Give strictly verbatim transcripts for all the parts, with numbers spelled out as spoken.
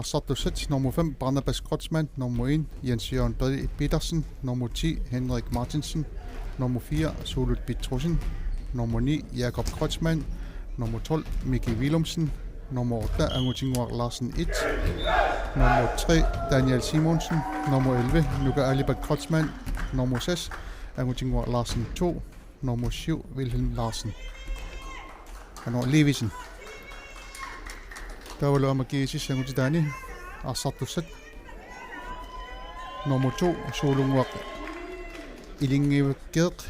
Arsartussat: nummer fem, Barnabas Kreutzmann, nummer en, Jens Jørgen Pe-, Petersen, nummer ti, Henrik Martinsen, nummer fire, Sulut Petrussen, nummer ni, Jakob Kreutzmann, nummer tolv, Miki Willumsen, nummer otte, Angutinnguaq Larsen et, nummer tre, Daniel Simonsen, nummer elleve, Nuka Alibert Kreutzmann, nummer seks, Angutinnguaq Larsen to, nummer syv, Wilhelm Larsen. Ano Levisen. Taavalu aamma G S S angutitaani arsartussat: nummer to, Suulunnguaq Ilinngivikkeeq,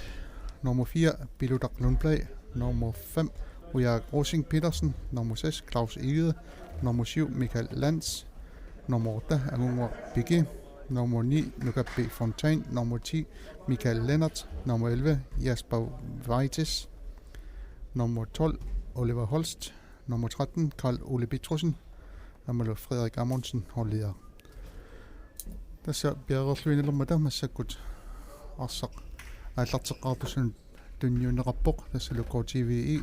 nummer fire, Pilutaq Lundblad, nummer fem, Ujaak Rosing Petersen, nummer seks, Claus Egede, nummer syv, Michael Lands, nummer otte, Angunnguaq Piki, nummer ni, Nuka P. Fontaine, nummer ti, Michael Lennert, nummer elleve, Jasper Vaitis, nummer tolv, Oliver Holst, nummer tretten, Karl Ole Petrussen, aammalu Frederik Amundsen holdiaq. Tassa piareerluinnarmata massakkut arsaq aallarteqqaartussanut tunniunneqarpoq, tassalu K T V E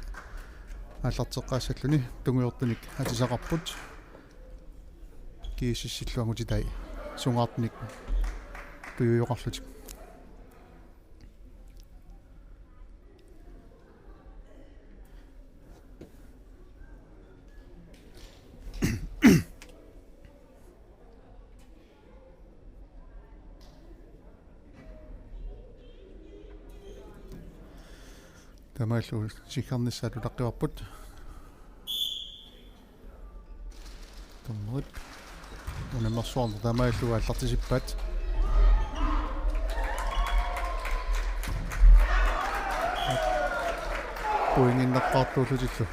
aallarteqqaassalluni tungujortunik atisaqarput. G S S-illu angutitai sungaartunik tujujoqarlutik. Taamaallu siggarnissaat utaqqivarput. Dommerit unammersuarneq taamaallu aallartisippaat. Pointinnaqqaartuullutillu.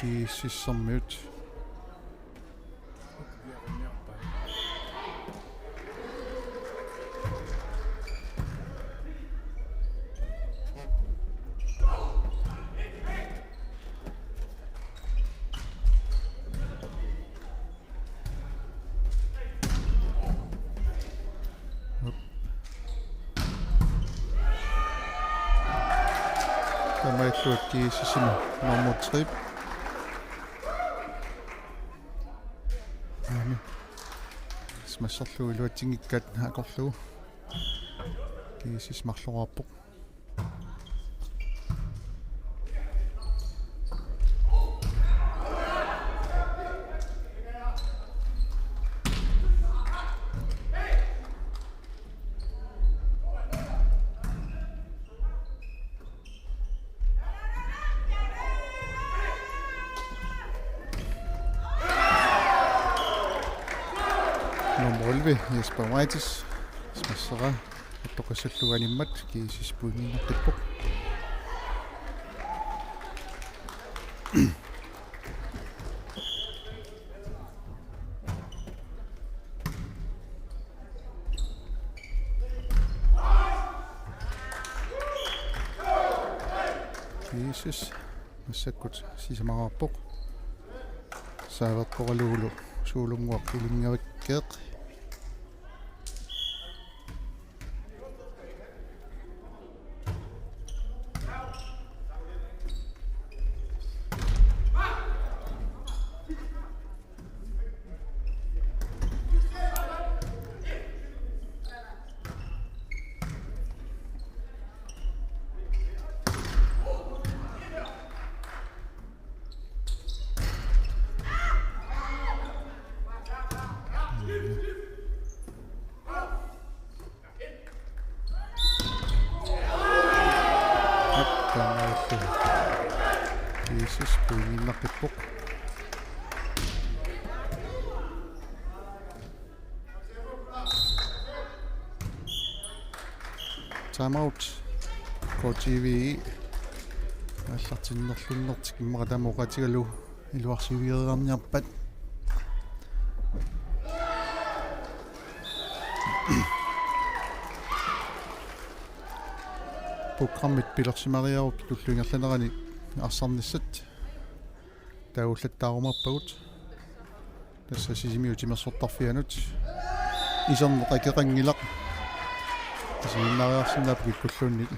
G S S-ermiut. Taamaalillutik G S S-imi nummer tre. Aani. Smasserlugu iluatsinngikkaat akorlugu. G S S marloraarpoq. Nummer elleve, Jesper Vaitis. Smasseraa. Attoqqassallugu animmat, G S S pointinnaqqippoq. G S S massakkut sisamaraarpoq. Saaveqqoralugulu Suulunnguaq Ilinngivikkeeq. Attaannaalluni. G S S pointinnaqqippoq. Time out. K T V E aallartinnerlunnertik immaqa taama oqaatigalugu iluarsivigereerniarpat. Programmit pilersimariaruk tulluingerlanerani arsarnissat taagullattaarumaarpagut. Tassa Sisimiut timersortarfianut iserneq akeqanngilaq. Isiginnaariarsinnaapput kikkulluunniit.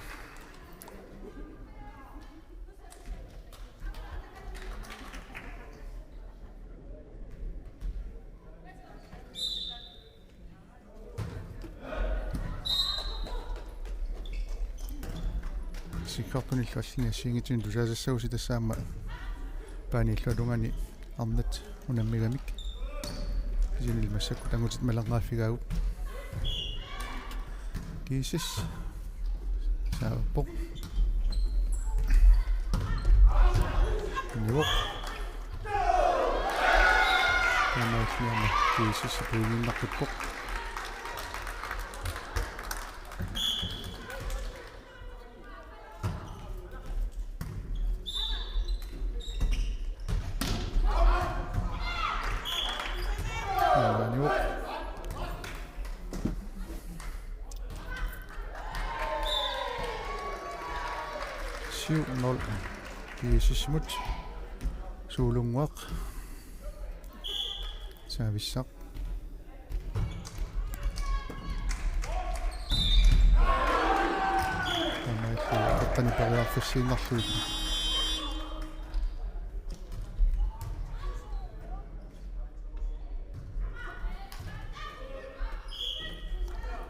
Tikkarpunillu allani assigiinngitsunik tusaasassagusi tassa aamma paani illuatungaani arnat unammigamik. Kisiannili massakkut angutit malanngaaffigaagut. G S S. Saaverpoq. Nivoq. Taamaalilluni G S S pointinnarput. Aanivoq. Syv nul. G S S-imut. Suulunnguaq. Saavissaq. Taamaalilluni aqqaneq-periarfissiinnarlugit.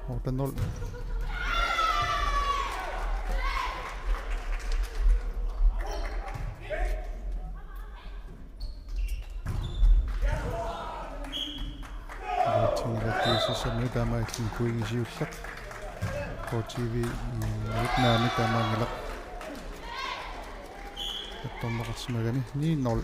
Otte nul. G S S-imiut taamaalilluni pointit siulleq. K T V-miut naamik taamaanngilaq. Attorneqarsimagami ni nul.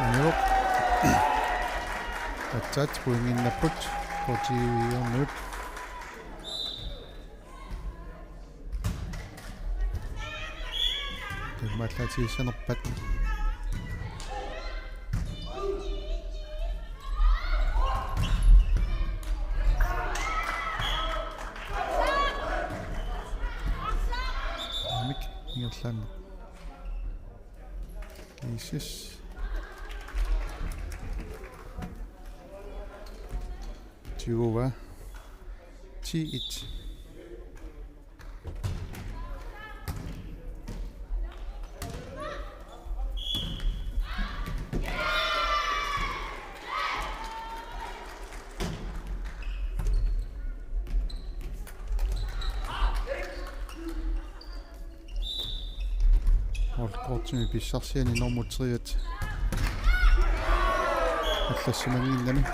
Aanivoq. Aatsaat pointinnarput K T V-miut. Taamaallaat siissanerpat. Mik ingerlaannaq. G S S. Tiguva. Ti et. Holdkortimik pissarsiani nummer tre-at allassimannginnami.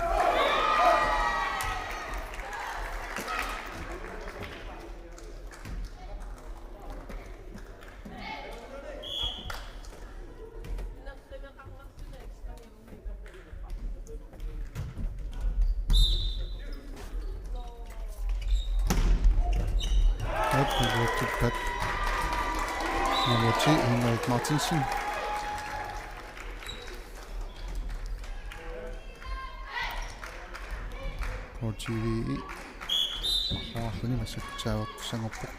Op, op, op, op. Nummer ti, Henrik Martinsen. K T V-i. Marloriarluni massakkut saavertussanngorpoq.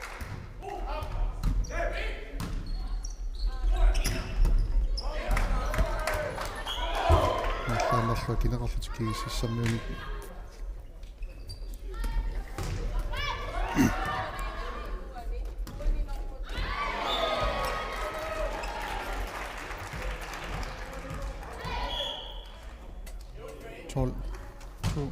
Marloriarluni kineqarlutik G S S-ermiunit. Tolv to.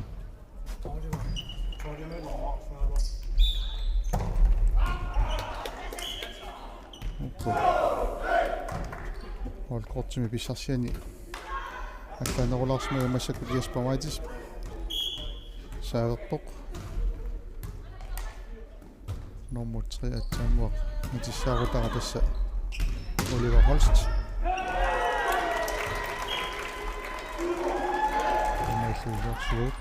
Holdkortimik pissarsiani allaanerulaarsimagami massakkut Jesper Maitis. Saaverpoq. Nummer tre aatsaammuaq atissaarutara tassa Oliver Holst. Taamaalilluni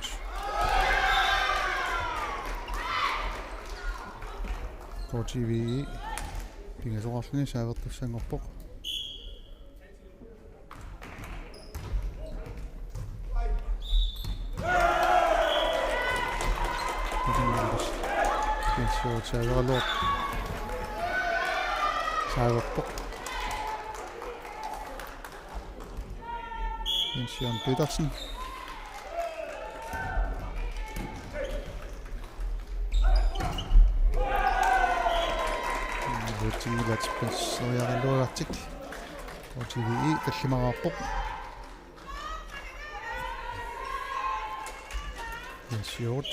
K T V-i pingasoqarluni saavertussanngorpoq. Saaverpoq. Jens Jørgen Petersen. Pingilaat pinnersaariaraluartik. K T V I tallimaraarpoq. Jens Hjort.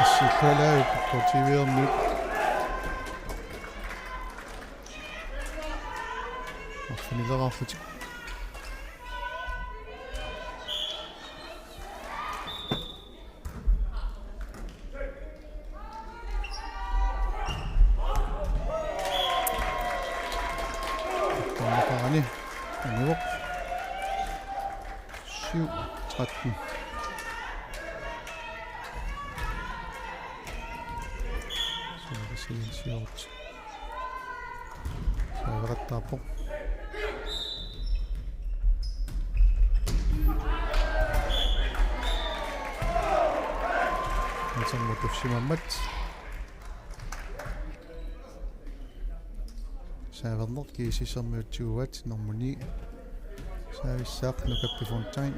Assillualaavik K T V-ermiut. Arfinileraarlutik. Taamataani anivoq. Syv tretten. Så er det Jens Hjort. Serverettaarpoq. Atermut tussimammat. Serverneq G S S-ermiut tiguaat, nummer ni. Serviceaq Nukappi Fontain.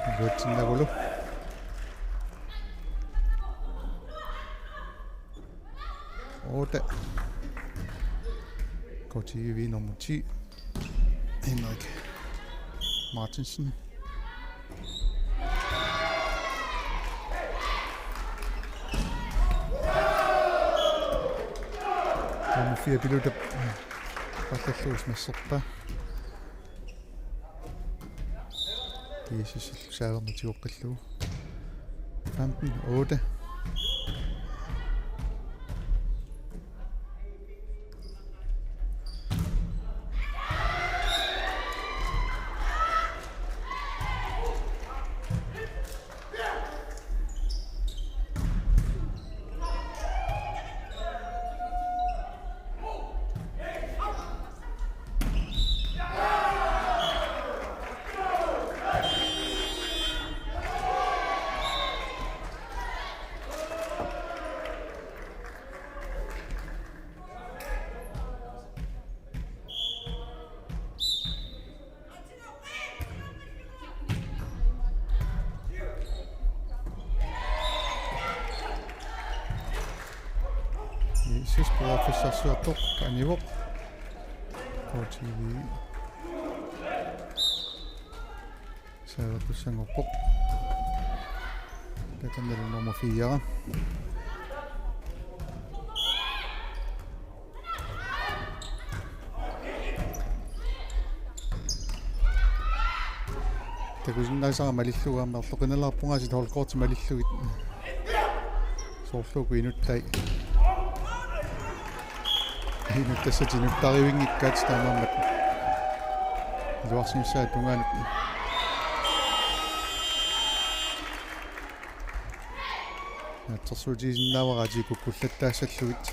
Iluatsinnagulu. Otte. K T V nummer ti. Henrik Martinsen. Nummer fire, Piluta. Patalluus masserpa. G S S-illu serverneq tigoqqillugu. Femten otte. G S S periarfissarsiortoq anivoq. K T V. Servertussanngorpoq. Takanna nummer fire. Takusinnaasara malillugu aamma erloqinalaarpunga aasiit holdkorti malillugit. Soorlu uku inuttai. Inuttassatit inuttarivinngikkaat taamaammat. Iluarsinissaat tungaanut. Naatsorsuutigisinnaavara aasiit kukkullattaassallugit.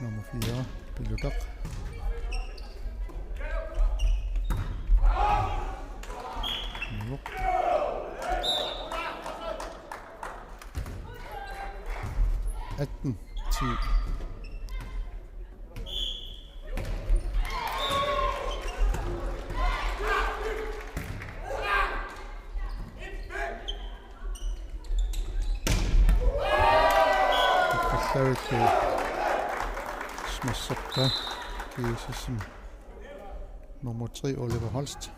Nummer fire, Pilutaq. Nuuk. Atten ti. Taqqallavillu masserpa G S S-imi nummer tre, Oliver Holst.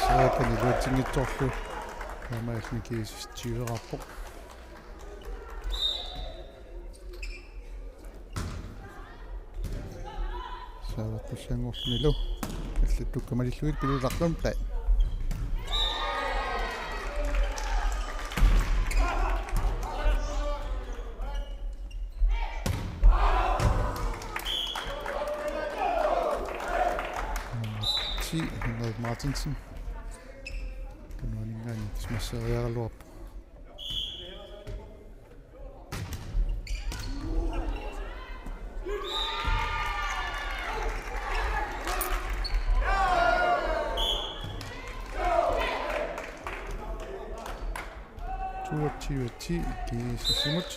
Saakani luatsinngitsoorlu. Taamaalilluni G S S tyveraarpoq. Saavartussanngorlunilu allattukka malillugit Pele Larlundblad. Nummer ti, Henrik Martinsen. Tungaaninngaanniit smasseriaraluarpoq. Toogtyve ti, G S S-imut.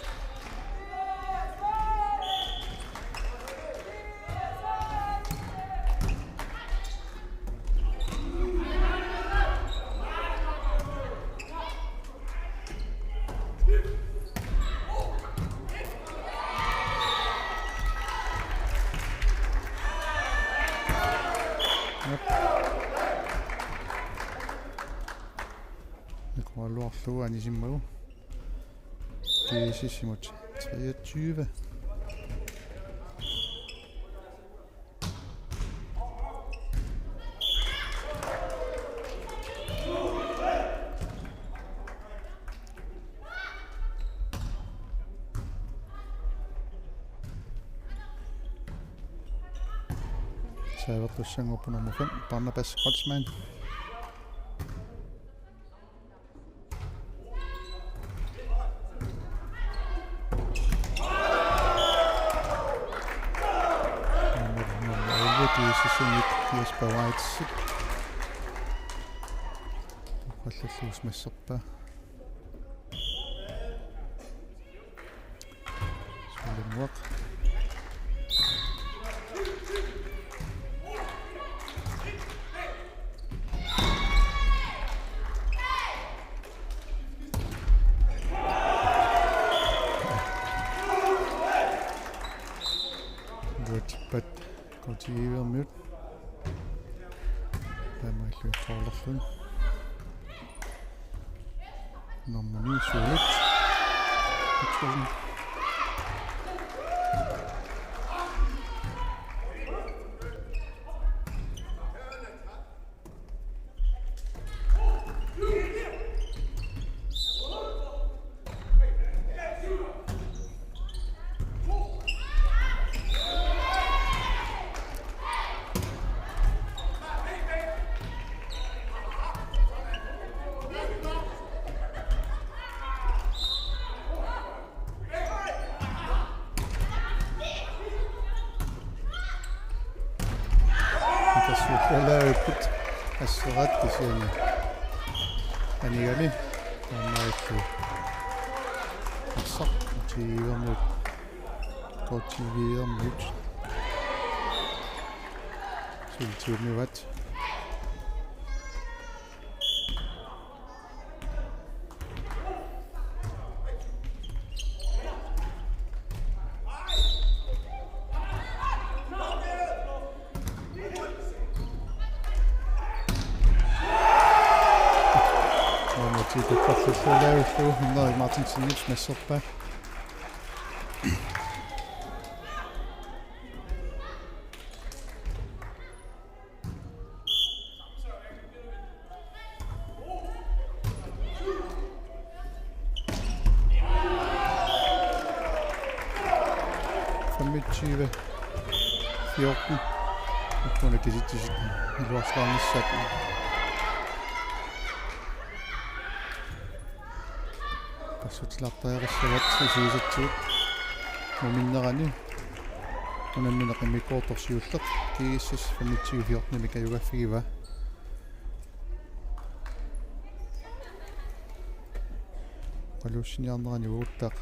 Niqualuarlugu anisimmagu. G S S-imut treogtyve. Saavartussanngorpoq nummer fem, Barnabas Holtzmann. Nummer elleve, G S S-imit, Jesper Weitz. Qallalluus masserpa. Suulimuaq. Good, but K T G-ermiut. Taamaallu trawlerlun. Nummer ni, Suulut Petersen. Tassa ullaalaavipput asseraat kisianni anigami taamaalillutik arsaq K T G-ermiut, K T G-ermiut sultiumivat. Nummer ti, Peter Fusselaarlu, Henrik Martinsenip masserpa. Femogtyve fjorten. Ukuna kisitsisut iluarsilaarnissaat. Qassutilaartariaqassavat isuisatsigut. Muminnerani unammineq immikkoortoq siulleq. G S S femogtyve fjorten-imik ajugaaffigivaat. Oqaluussiniarnerani uaguttaaq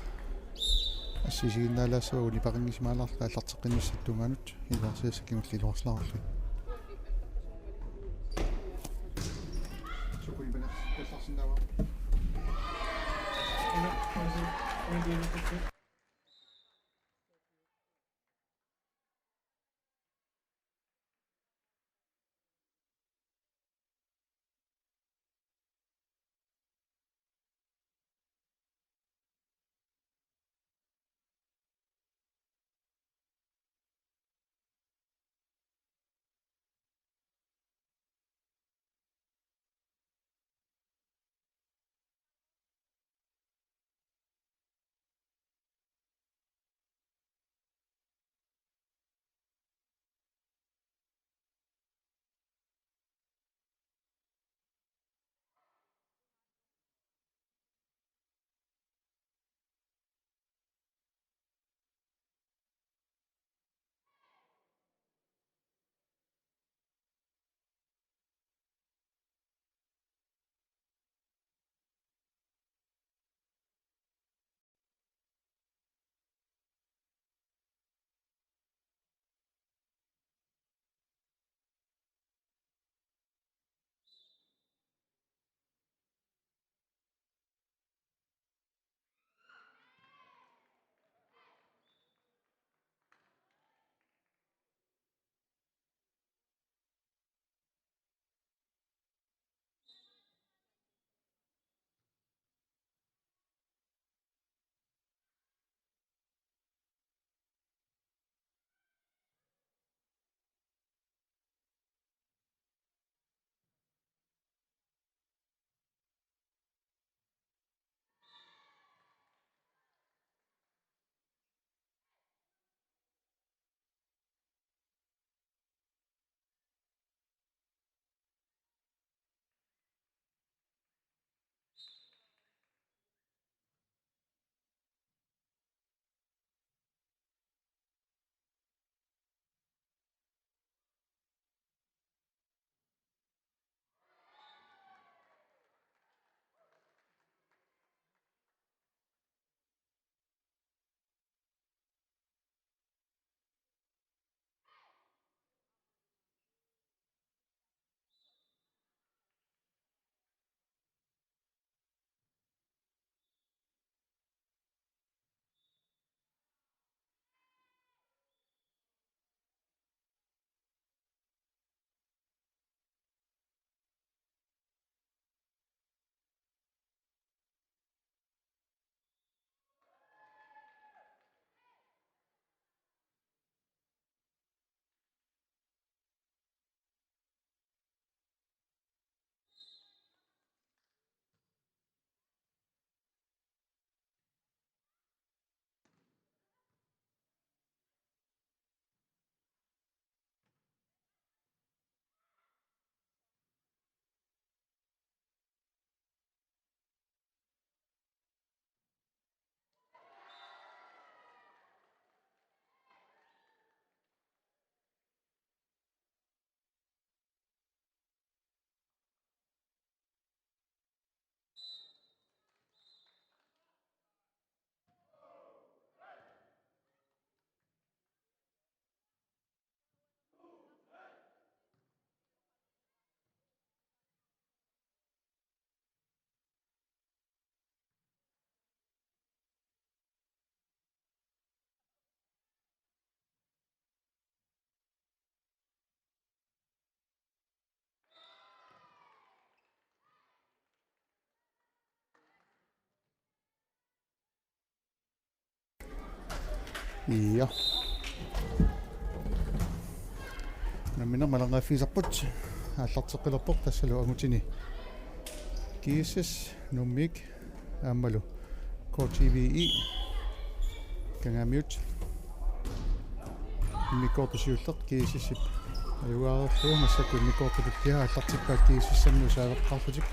assut isiginnaalaassavagut nipeqanngisimaalaarluta aallarteqqinnissatut tungaanut. Iluarsiassat kingulliit iluarsilaarlugit. Ja. Nammineq malangaaffigisarput aallarteqqilerpoq tassalu angutini. G S S Nuummiit aammalu K T V I Kangaamiut. Immikkoortoq siulleq G S S-ip ajugaareerlugu massakkut immikkoortutut kia aallartippaat G S S-imiut saaveqqaarlutik.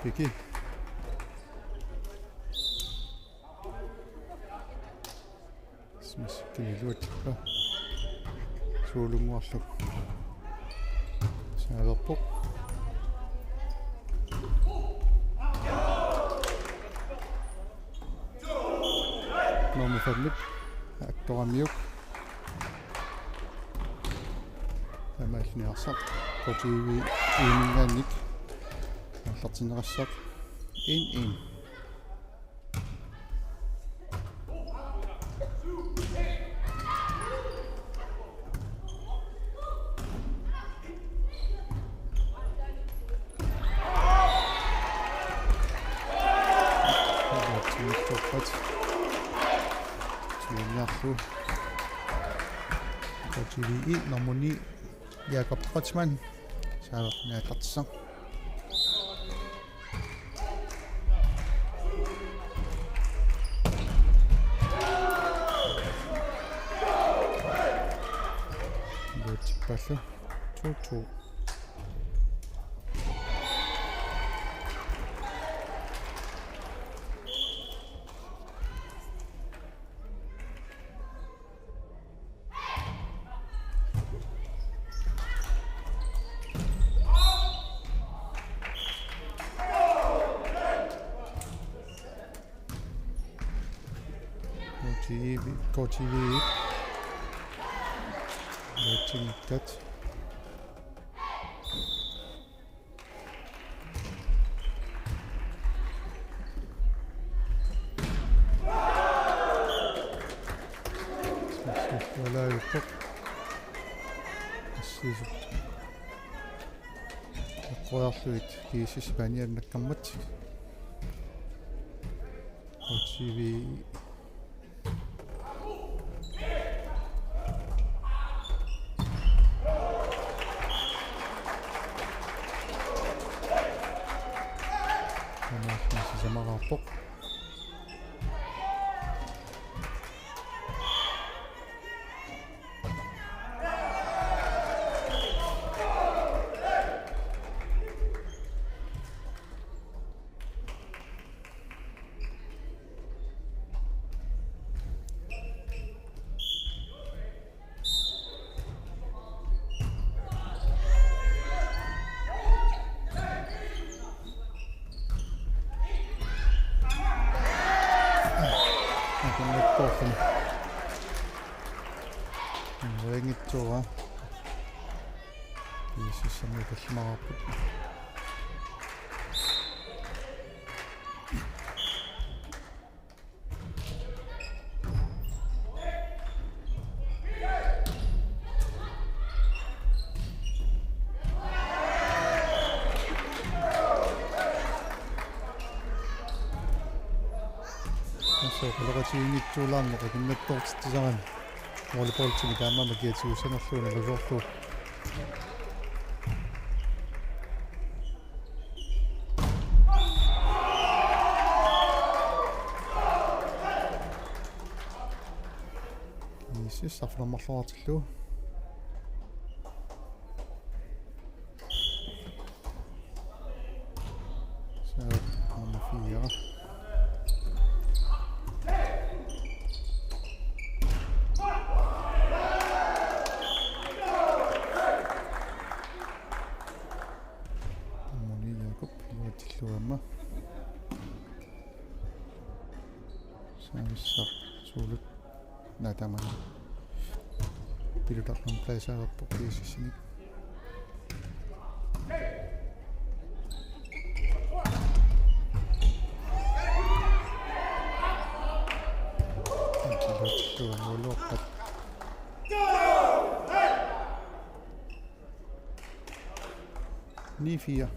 Piki. Smash kiniluat. Suulunnguarlu. Saalerpoq. Nummer fem. Aktoramiuk. Taamaalluni arsaq. K T V I-minngaanniit. Aallartinneqassaaq. En en. Siunniarlu. K T V I nummer ni, Jakob Kreutzmann. Saalerpoq aallartissaq. Iluatsippaallu. To to. K T V, K T V. Nuutsinngikkaat. Smash-iupput. Assiisut. Eqquaarlugit G S S paaniannakkammat. K T V. Taamaalluni sisamaraarpoq. Akunnerpoorluni. Ringitsuura. G S S-imiut tallimaarput. Tassa oqaloqatigiinngitsuulaarneq akunnattoortitsisarami. Volleyballimi taamaammat kiatigussanerlugu nalusoorlugu. G S S arfineq-marloraartillugu. Så nummer fire. Moni Jakob, iluatsillugu aamma. Saavissaq suulut. Naa, tamanna. Pilutarlum plaasaalerpoq G S S-inik. Pilutarlum måloppat. Ni fire.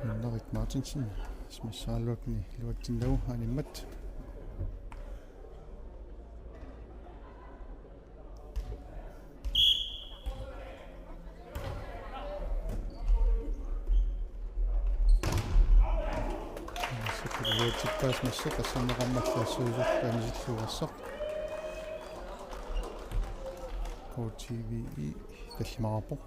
Henrik Martinsen, smassaaluakni iluatsinnagu animmat. Iluatsippaat massakkut asserneqarmat assuusoq anisilluassaq. K T V I tallimaarpoq.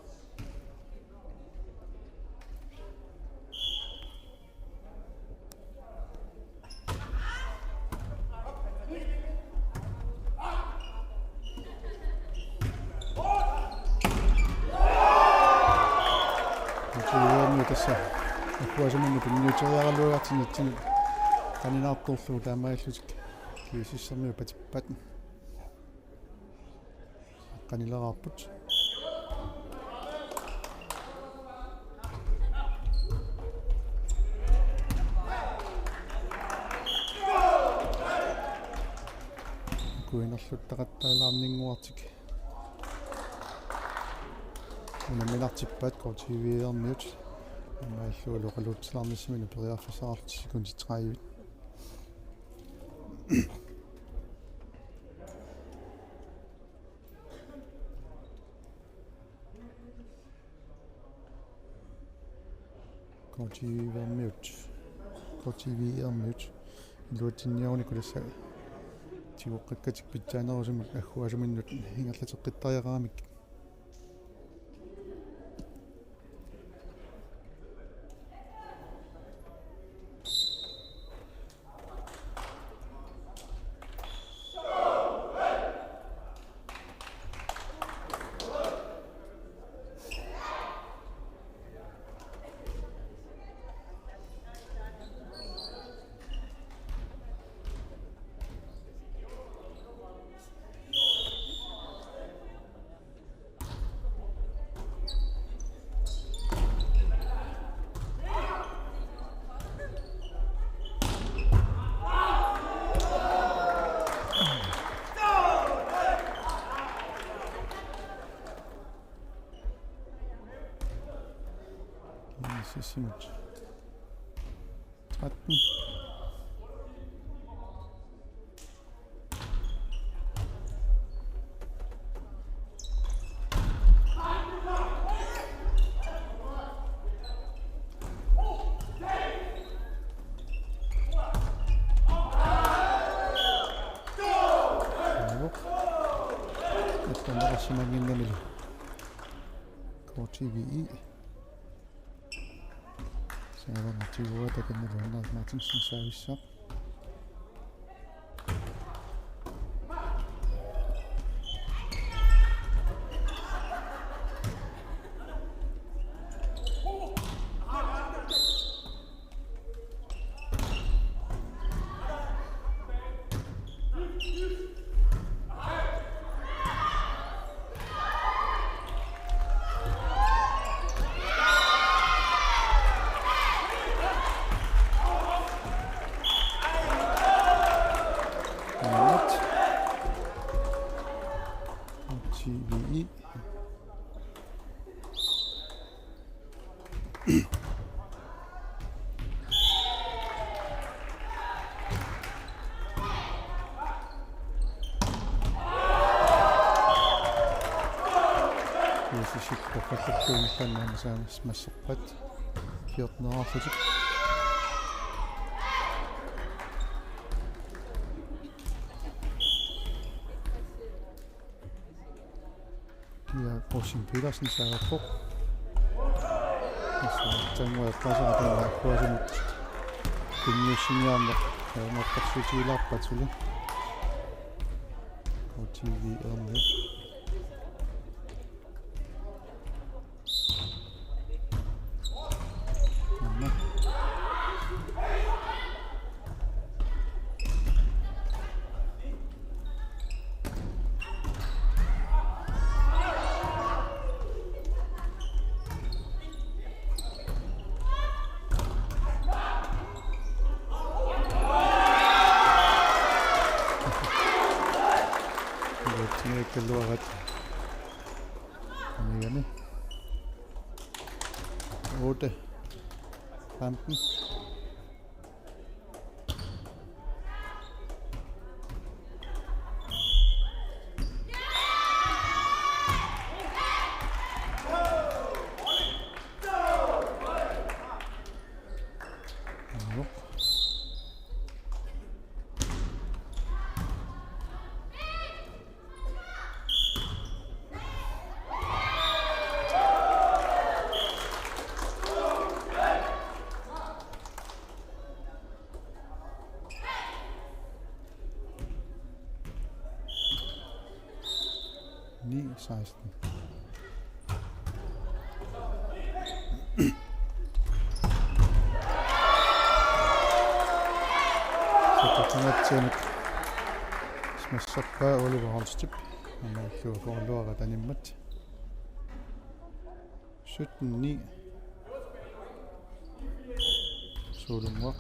Utuumiut tassa akkuasumannut tunniuteriaraluartinitsinni qaninaartorlugu taamaallutik G S S-ermiut patippaat. Qanileraarput. Kuinerluttaqattaalaarninnguartik. Unamminartippaat K T V-ermiut. Aamma illualu oqaluutsilaarnissaminut periarfissaqarlutik sekundit tredive. K T V-ermiut. K T V-ermiut. Iluatsinniaruni kulassa tigoqqakkatik pitsaanerusumik akkuasuminnut ingerlateqqittariaqaramik. G S S-imut tretten. Aavoq. Attuumaarsimannginnamilu. K T V I. Saavara tiguaa takanna Henrik Martinsen saavissaq. T V I. Kuusisik toqqallattuunillannaanissaanis masserpat fjortenerarlutik. Ja, Rosing Petersen saavarpoq. Tassa tannguaq eqqaasera taanna akkuasumut tunniussiniarneq, ja, nuortarsuutigilaarpat suli. K T V erngi. Aamma. Uatsinngikkaluarat. Anigani. Otte femten. Ni seksten. Saqqutingatsinnik smassappaa Oliver Holstip. Aamma illuakoorluarat animmat. Sytten ni. Suulunguaq.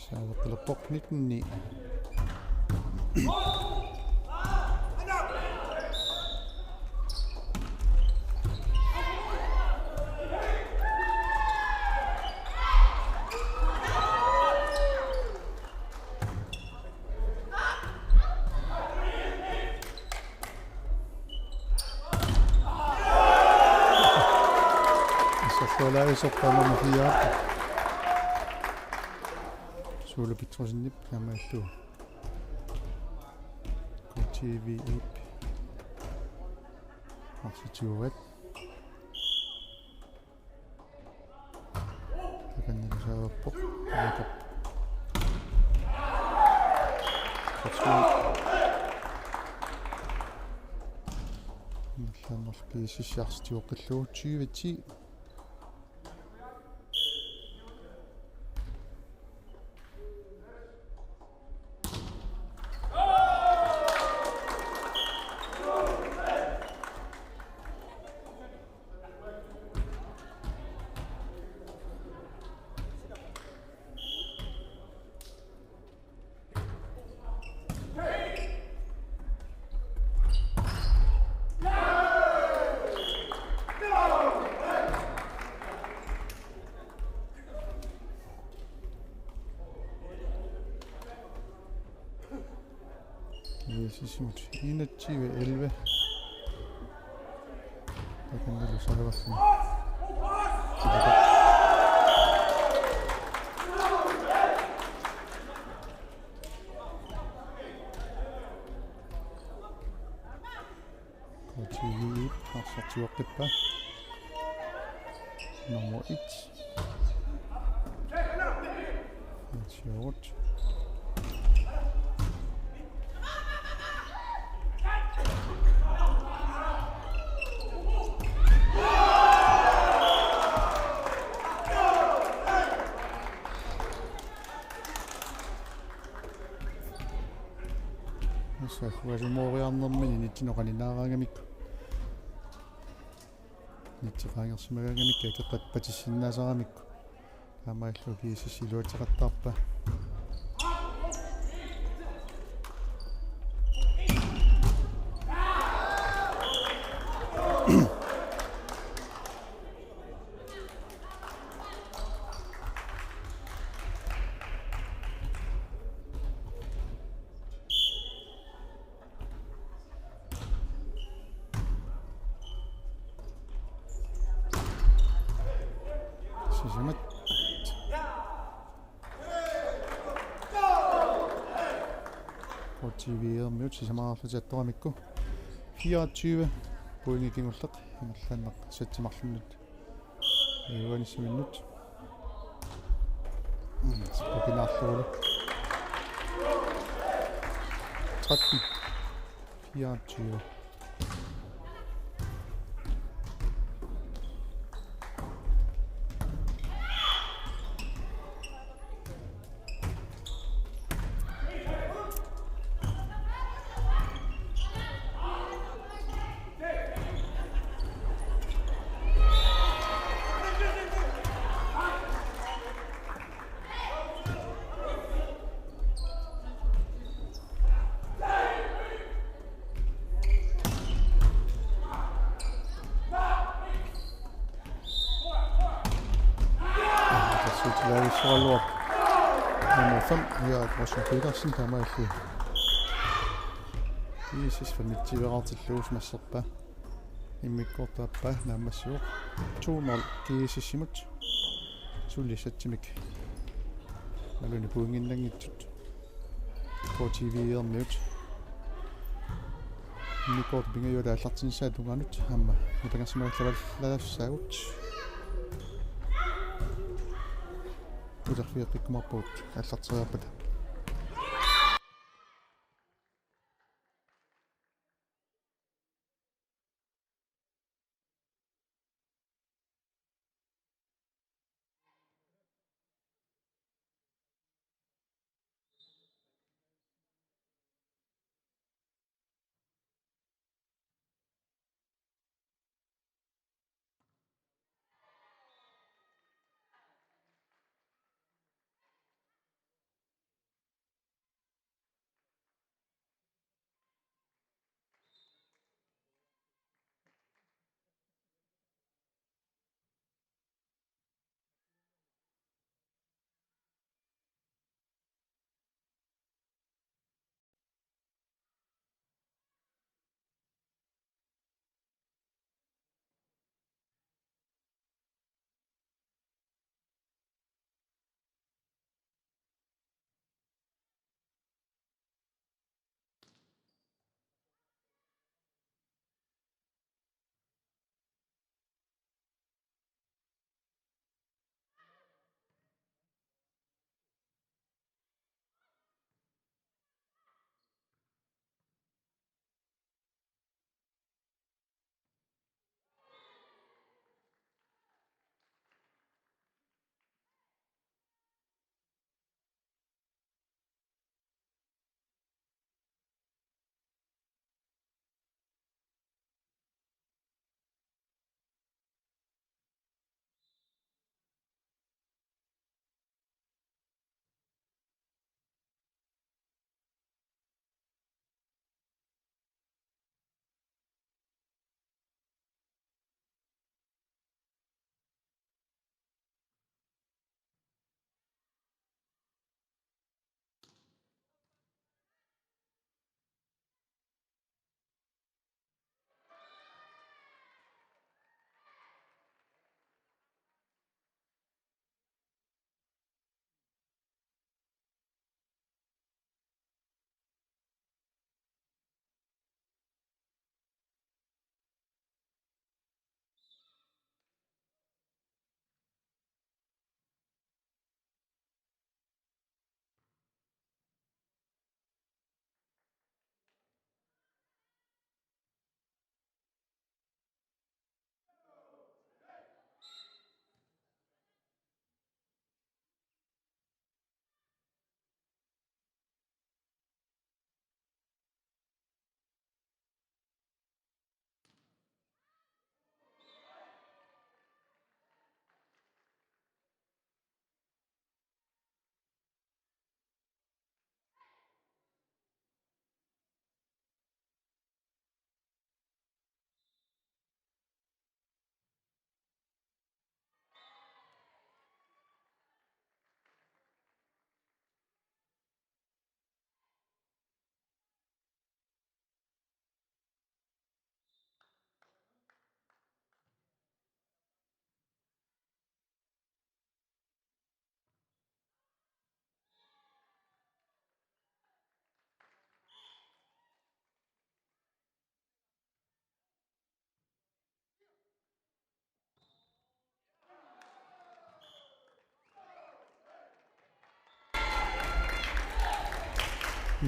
Saaveqqilerpoq nitten ni. Assersualaavisoq nummer fire. Suulu Petrussenip taamaallu. K T V-ip. Arsitiuvat. Takanna saavarpoq. Jakob. Forsvar. Nallannerlu P S S arsitiuoqqillugu tyve ti. Yes, enogtyve elleve. Takannalu saavarsi. K T V-ip arsartiuoqqippaa. Nummer et. Hans Hjort. Assa, uasumooriarnermini nitten oqaninaaraangamikku. Nitten qaangersimagaangamikku akeqqat patissinnaasaaramikku. Taamaallu P S S iluatseqattaarpaa. Sisamat. H T V-ermiut sisamarlutik attoramikku. Fireogtyve pointi kingulleq ingerlaannaq satsimarlunnut. Juanissiminnut. Mm, spokinaarlugulu. Tretten. Fireogtyve. Tassuutilavissualuaq. Nummer fem, Erik Rossen Petersen, taamaalillugu. G S S femogtyve-rartillugu masserpa. Immikkoortup aappaa naammassivoq. To nul G S S-imut. Suli satsimik. Maluni pointinnanngitsut. K T V-ermiut. Immikkoortup pingajuata aallartinnissaata tungaanut aamma nipangersimagallavalaassaagut. Uterfigeqqikkumaarpagut aallarteriarpata.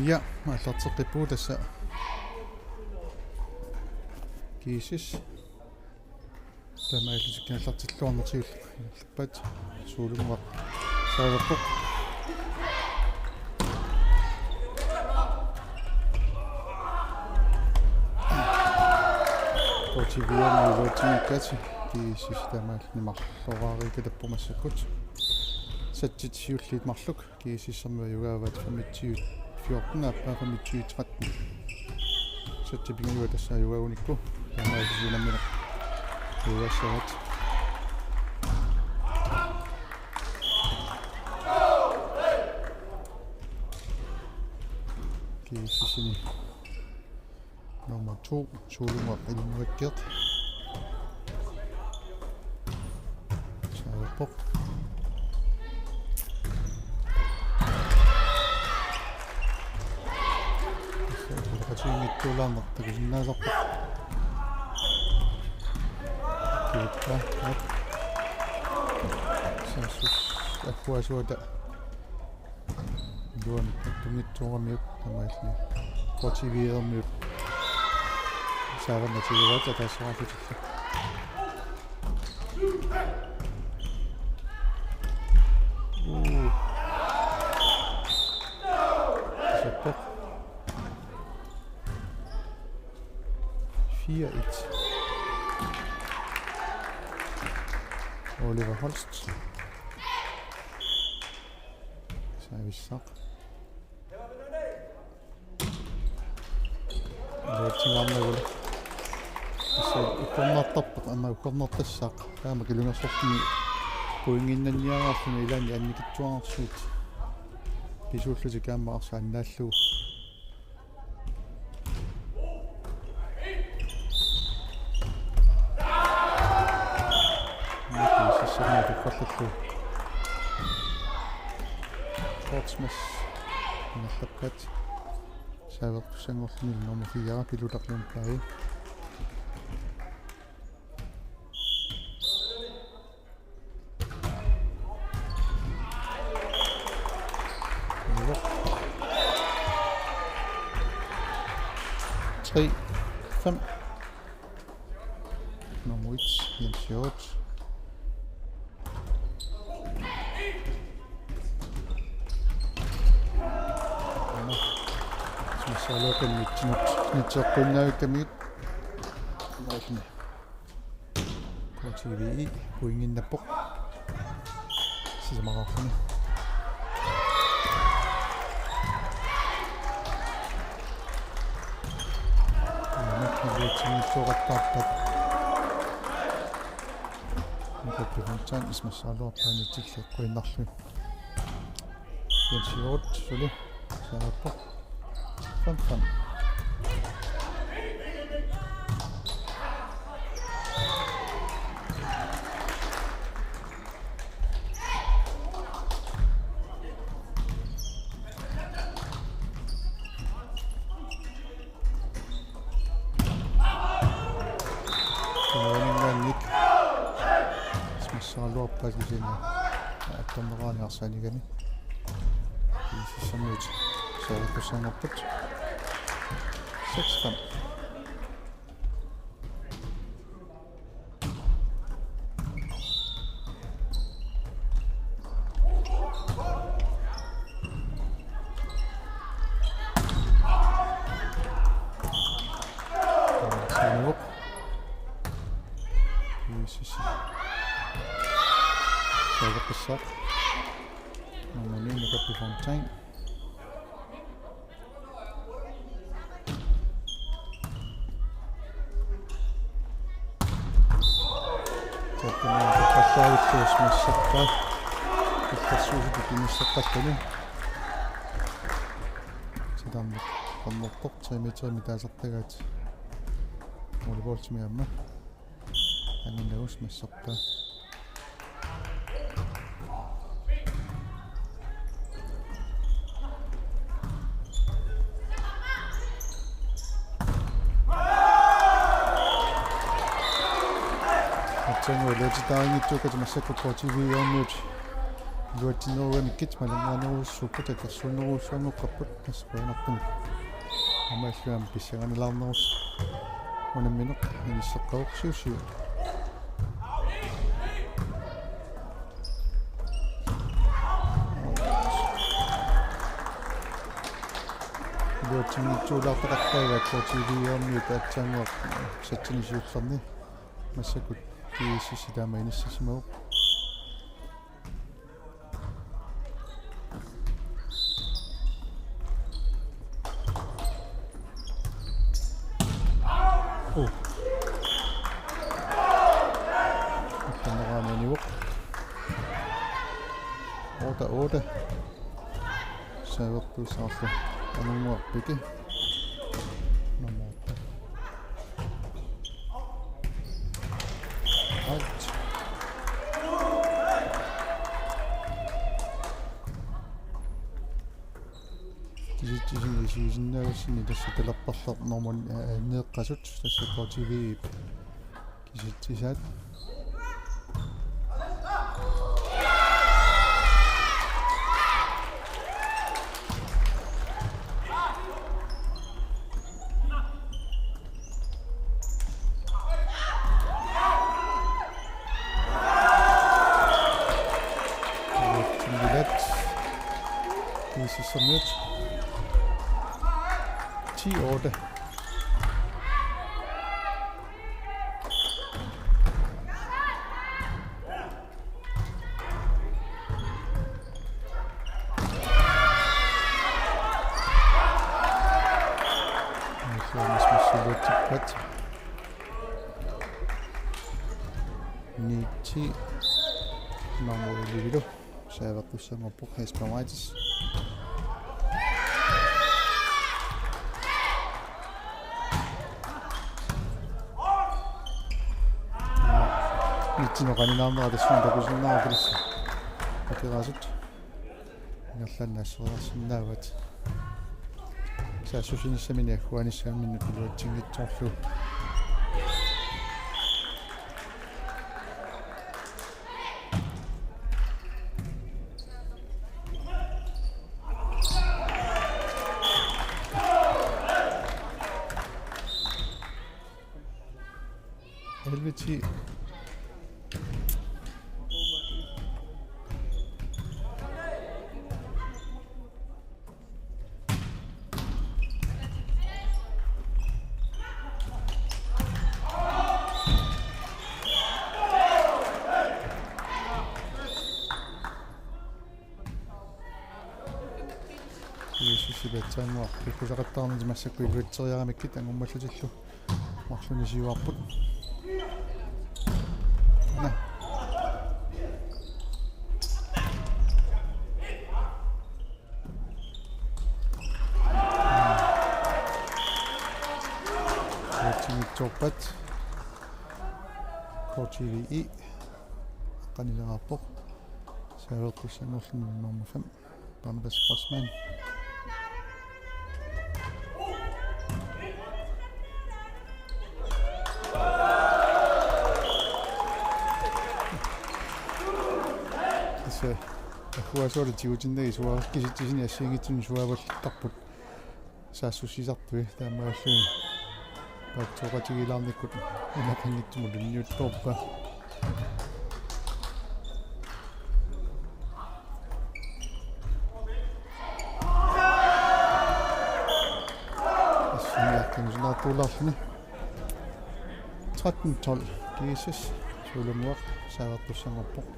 Ja, aallarteqqippugut tassa. G S S. Taamaalillutik aallartilluarneq siulleq. Pat Suulunguaq saaverpoq. K T V-mi uatsinngikkasi G S S taamaalilluni marloriikatappoq massakkut. Satsit siulliit marluk G S S-ermiut ajugaavaat femogtyve fjorten, aappaa femogtyve tretten. Satsit pingajuat tassa ajugaagunikku. Taamaalilluni unammineq ajugaassavaat. G S S-ini nummer to, Suulunguaq Ilummuakkeeq. Saaverpoq. Qatigiinngitsuulaarneq takusinnaasarpoq. Kiippa, aap. Saasus, agguasuata. Iluamik attunngitsooramiuk taamaalilluni. K T V-ermiut. Saavannatigivaa ataasiarlutillu. Uu. Sappoq. Fire et. Oliver Holst. Servicesaq. Iluatsingaarnagulu. Tassa ukkornartarput, aamma ukkornartassaaq. Taama kilungersorluni pointinnanniaraarluni ilaanni annikitsuararsuit. Pisuullutik aamma arsaq annaallugu. Miki sissamia tukkallallu. Schwartzmas. Ingerlappat. Saavertussanngorluni nummer fire, Pilutarlun Plage. Tre, fem. Nummer et, Jens Hjort. Nå. Smassaaluaqqamik nitseqqunnaavittamik. Nå, K T V-i pointinnappoq. Sisamaqarluni. Aamma iluatsinngitsoortarput. Nuka Pifuntaan ismassaaluarpaani tilleqquinnarluni. Jens Hjort suli. Saaverpoq. Fem fem. Nuanningaannik. Smassaaluarpaat kisianni. Attorneraani arsaanigani. G S S-ermiut saavertussanngorput. Seks fem. Saanerup. G S S. Saaveqqissaaq. Nummer ni, Nuka Pifontaine. Tappinaa tappallaavilluus massakkut. Illersuisut pinissaqqalluni. Sitarneq qernertoq tre meterimik taasartagaat. Volleyballimi aamma. Anginnagus massakkut. Atsangu letidaanngitsuukat massakkut K T V-ermiut. Iluatsinnerugamikku malunniarnerussuupput, akersuunnerussuanngorparput, tassa qujanartumik. Aamma illuam pissanganilaarnerus unammineq inisseqqavoq. Syv syv. Iluatsinngitsuulaartaqattaagaat K T V-miut aatsaannguaq satsini siullerni. Massakkut G S S taama inissimavoq. Oh. Attaneramiuk. Otte otte. Saavertussaarlu Anunguaq Piki. Nummer otte. Out. Kisitsisinni isigisinnaagassani tassa talerparleq normun, eh, neeqqasut tassa K T V-p kisitsisaat. Iluatsinngillat. G S S-ermiut. Ti otte. Ni ti nummer elleve. Saavertussanngorpoq Jesper Maitis. Nitsinneqarnera tassunga takusinnaavarput. Akeraasut ingerlaannaq asseriarsinnaavat. Saassussinissaminut agguaanissaminnut iluatsinngitsoorlugu. Elleve ti. G S S-ip aatsaannguaq kikkusaqattaarnani massakkut iluatseriaramikkit angumallutillu marlunnik siuarput. Naa. Iluatsinngitsoorpat K T V-p qanileraarpoq. Saavertussanngorluni nummer fem, Barnabas Grossmann. Tassa agguaassaalu tigutinnagit suaaraq kisitsisini assigiinngitsunik suaavallattarput. Saassussisartui taamaalilluni. Paatsooqatigiilaarnikkut ilaqanngitsumut tunniuttoorpaa. Assiniartunusinnaartuulaarluni. Tretten tolv G S S, Suulunguaq saavertussanngorpoq.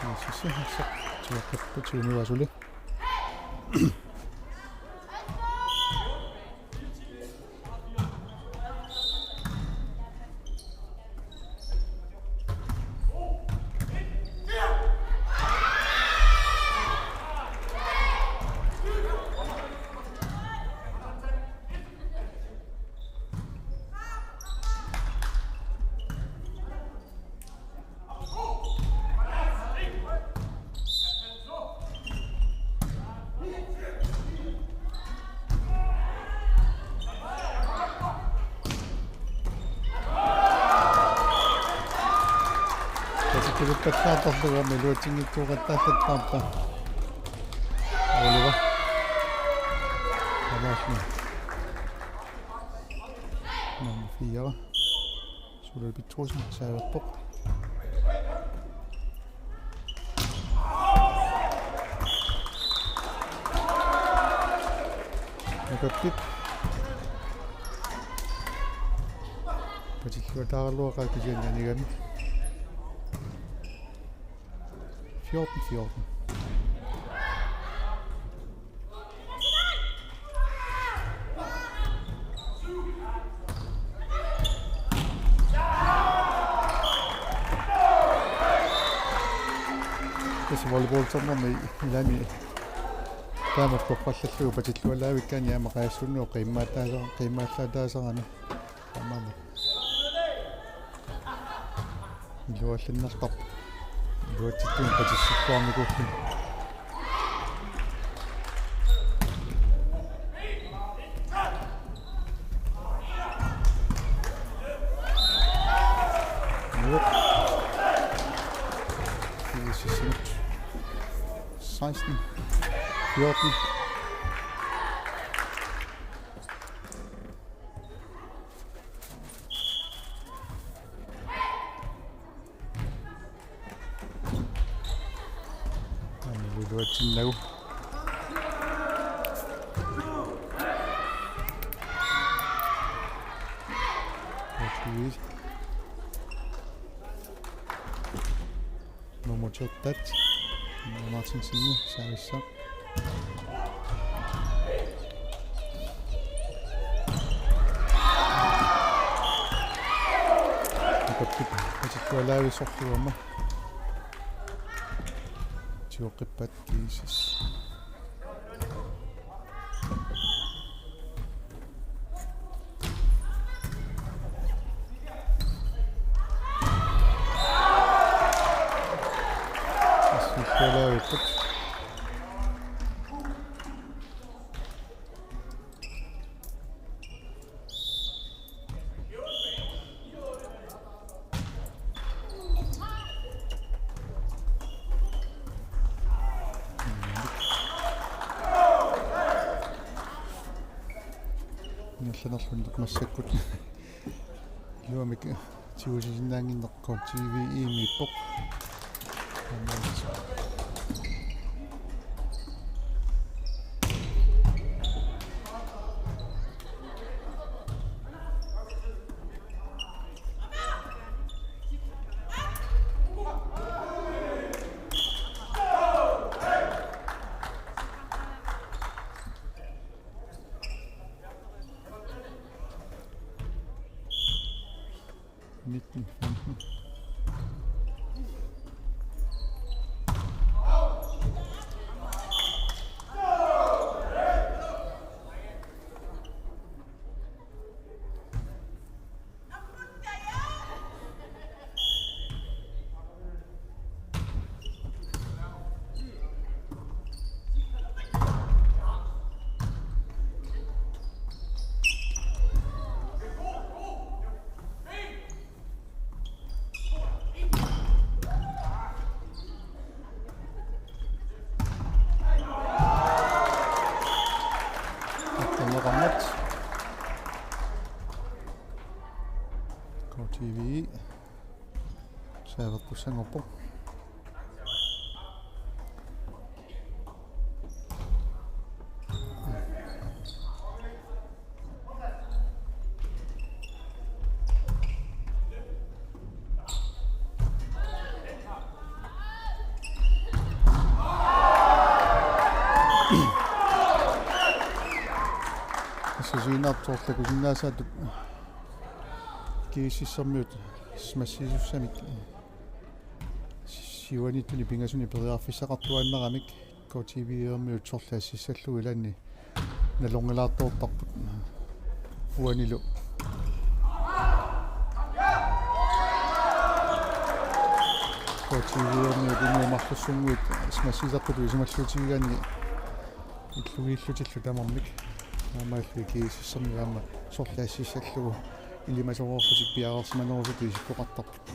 G S S-ip tiaqqippu tiunuasuli. Pallaartarlugu aamma iluatsinngikkuuqattaallattaarpaa. Oliver. Aamma. Nummer fire. Suulal Petrussenip saaverpoq. Nukappiup. Patilluataaraluaqaaq kisianni anigami. Fjorten fjorten. Tassa volleyballtornermi ilaanni taama torrallallugu patillualaavikkaanni aamma qajassuunneq qiimmaataasa-, qiimmaallaataasarami. Taamaammat. Iluallinnartarpoq. Iluatsittunik patissikkuarnikuulluni. Nuuk. Seksten fjorten. Aamma iluatsinnagu. Nummer to, Martinsen, service. Nukappiup patillualaavissorlugu aamma. Tigoqqippaat G S S. Patillualaavipput. Ingerlanerluni massakkut. Iluamik tigusisinnaannginneq K T V E-miippoq. Nitten femten. Attaneqarmat. K T V E. Saaveqqussanngorpoq. Tassa siunertaq soorlu takusinnaasaatut G S S-ermiut smashiisussamik siuaniittunik pingasunik periarfissaqartuaannaramik K T V E-miut sorliassissallugu ilaanni nalornilaartoortarput uanilu. K T V E-miut inuit marlussunnguit smashiisartutut isumalluutigigaanni illugiillutillu tamarmik. Aamma illu G S S-ermiut aamma sorliassissallugu ilimasoreerlutik piareersimanerusutut isikkoqartarput.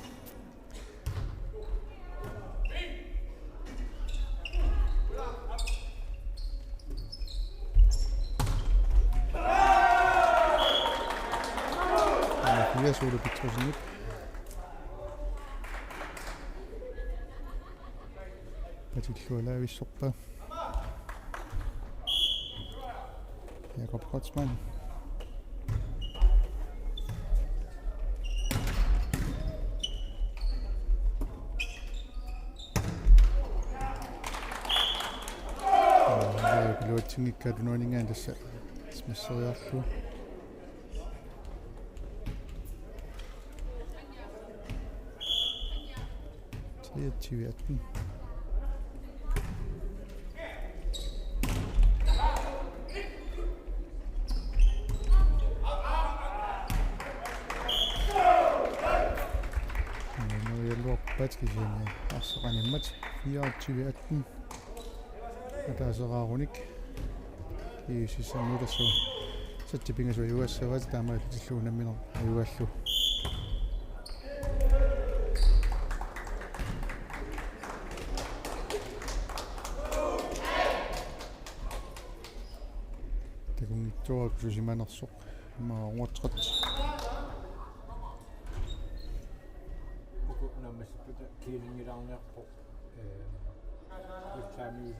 Elias Ole Petrussenip. Patillualaavissorpaa. Jakob Kreutzmann. Piluatsinngikkaat unaaninngaanniit tassa smasseriarlugu. Treogtyve atten. Nuialuarpaat kisianni arsaq animmat fireogtyve atten. Ataasiarluni. Iisissannu tassa. Satsip pingasut ajugassavaat taamaalillutik unammineq ajugaallugu. Takunngitsoorput susimanersoq. Nummer otteogtres. Uku naammassipputa kiilingilaarniarpoq. Ee, utsami.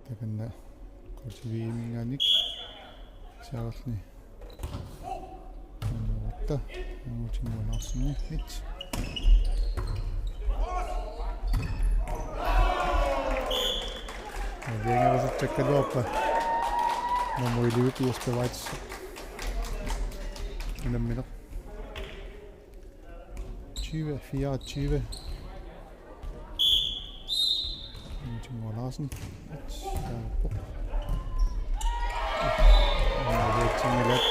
Takanna K T V-minngaanniit. Saaralni. Nummer otte. Angutinngua Larsen. Et. Aviangerusuttakkaluarpaa. Nummer elleve, Jesper Weitz. Unammineq. Tyve fireogtyve. Timo Larsen. Taappoq. Aa, det er Timo Lat.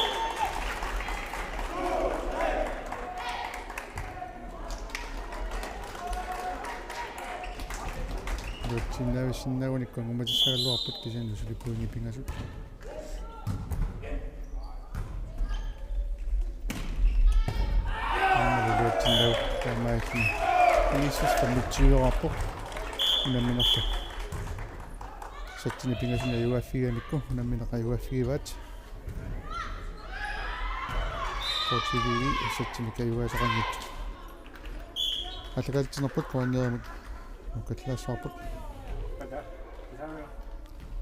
Iluatsinnaavissinnaagunikku angummatissagaluarput kisianni suli pointit pingasut. Aamma iluatsinnaavat taamaalilluni. Iissis femogtyve-rarpoq. Unamminerlu. Satsini pingasuni ajugaaffigigamikku unammineq ajugaaffigivaat. K T V-i satsinik ajugaasaqanngitsoq. Aallakaatitsinerput Q M-imut nukallaassavarput.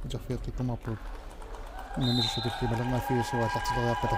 Uterfigeqqikkumaarpugut. Unammisut tulliit malinnaaffigisassavaat aallartileriarpata.